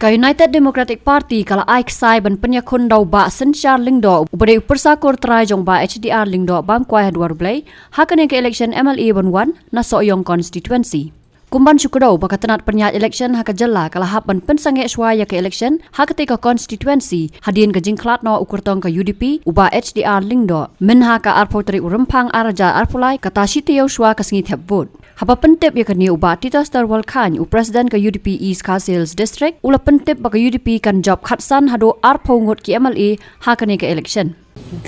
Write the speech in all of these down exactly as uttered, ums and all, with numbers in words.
Ka United Democratic Party ka la ai ksai ban pynïakhun da u Bah Synshar Lyngdoh, uba dei u pyrsa kur trai jong Bah H D R Lyngdoh bam kwai ha Dwarblei, ha kane ka election M L A ban wan na Sohiong constituency. Kumban shu kdew ba ka tnat pynïaid election ha ka jylla ka la hap ban pynsangeh shuwa ïa ka election ha katei ka constituency, hadien ka jingkhlad noh u kyrtong ka U D P u Bah H D R Lyngdoh mynha ka arphew tarik u Rymphang ar hajar arphew lai, kata shi taïew shuwa ka sngi thep vote. Haba pyntip ïa kane, u Bah Titosstarwell Chyne, u President ka U D P East Khasi Hills District, u la pyntip ba ka U D P kan jop khatsan haduh arphew ngut ki M L A ha kane ka election.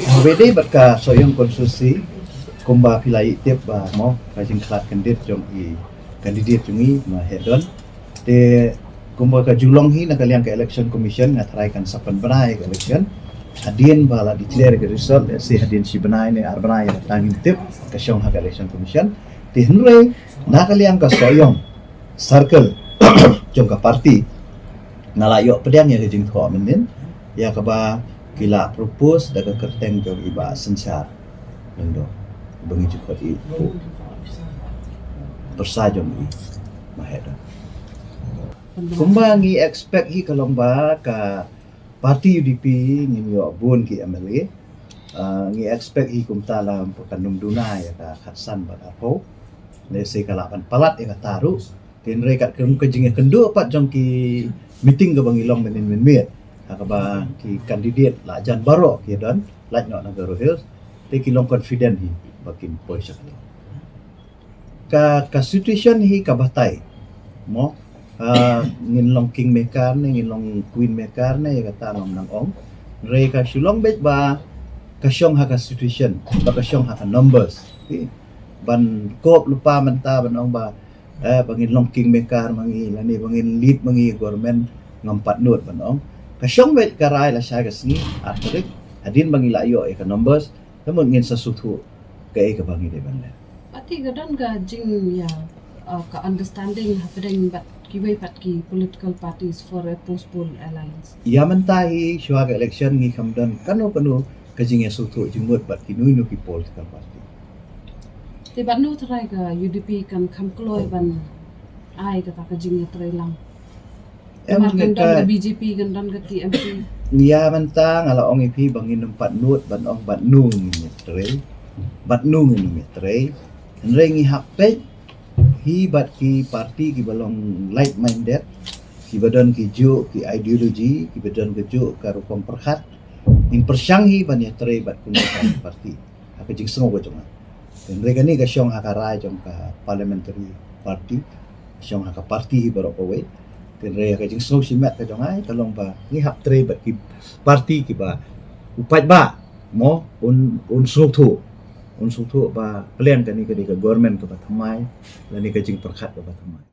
Haba ïadei bad ka Sohiong constituency, kumba phi la ïohi tip ba mo ka jingkhlad candidate jong i, candidate jong i, Bah Heh Don. Te kumba ka ju long hi, na ka liang ka Election Commission nga tharai kan sa pynbna ïa ka election. Hadien ba la declare ka result, let's say hadien shi bnai ne ar bnai, ïa tang ngin tip ka shong ha ka Election Commission. Te hynrei na ka liang ka Sohiong circle jong ka party, nga la ïoh pdiang ïa ka jingthoh mynnin, ïa kaba ki la propose da ka kyrteng jong i Bah Synshar Lyngdoh, ba ngi ju khot i u pyrsa jong i Bah Heh Don. Kumba ngi expect hi ka long ba ka party U D P ngin ïoh bun ki M L A. Ah, ngi expect hi kumta la kan ym duna ïa ka khatsan bad arphew. Let's say ka lah ban palat ïa kata ruh. Te hynrei katkum ka jingïakynduh pat jong ki meeting kaba ngi long mynnin mynmiet, ha kaba ki candidate la jan baroh ki don, lait noh na Garo Hills, te ki long confident hi ba kin poi sha ka liang. Ka, ka situation hi ka batai. Mo, ah, ngin long kingmaker ne, ngin long queenmaker ne, ïa kata ngam nang ong. Hynrei ka shu long beit ba ka shong ha ka situation, ba ka shong ha ka numbers. Ban kop lypa mynta ban ong ba, eh, ba ngin long kingmaker ma ngi, lane ba ngin lead ma ngi government, ngam pat nud ban ong. Ka shong beit ka rai lashai ka sngi ar tarik, hadien ba ngi la ïoh ïa ka numbers, te mut ngin sa sngewthuh kaei kaba ngi dei ban leh. Party ka don ka jing, ïa, uh, ka understanding hapdeng bad kiwei pat ki political parties for a postponed alliance. Ïa mynta hi shuwa ka election ngi kham don kano kano ka jingïasngewthuh jingmut bad kino kino ki political party. Te bad no trai ka U D P kan kham kloi ban ai kata ka jingïatreilang. Em, kan don ka B J P, kan don ka T M C. Ïa mynta nga la ong ïa phi ba ngin ym pat nud ban ong bad no ngin ïatrei, bad no ngin ym ïatrei. Hynrei ngi hap peit hi bad ki party kiba long like minded, kiba don ki juk ki ideology, kiba don ki juk ka rukom pyrkhat. Ngin pyrshang hi ban ïatrei bad kum ka party. Ha ka jingsngew ka jong nga. Hynrei kane ka shong ha ka rai jong ka parliamentary party, shong ha ka party hi baroh kawei. Hynrei ha ka jingsngew shimet ka jong nga ka long ba ngi hap trei bad ki party kiba u paidbah mo un, un sngewthuh, un sngewthuh ba plan kane ka dei ka government kaba thymmai, lane ka jingpyrkhat kaba thymmai.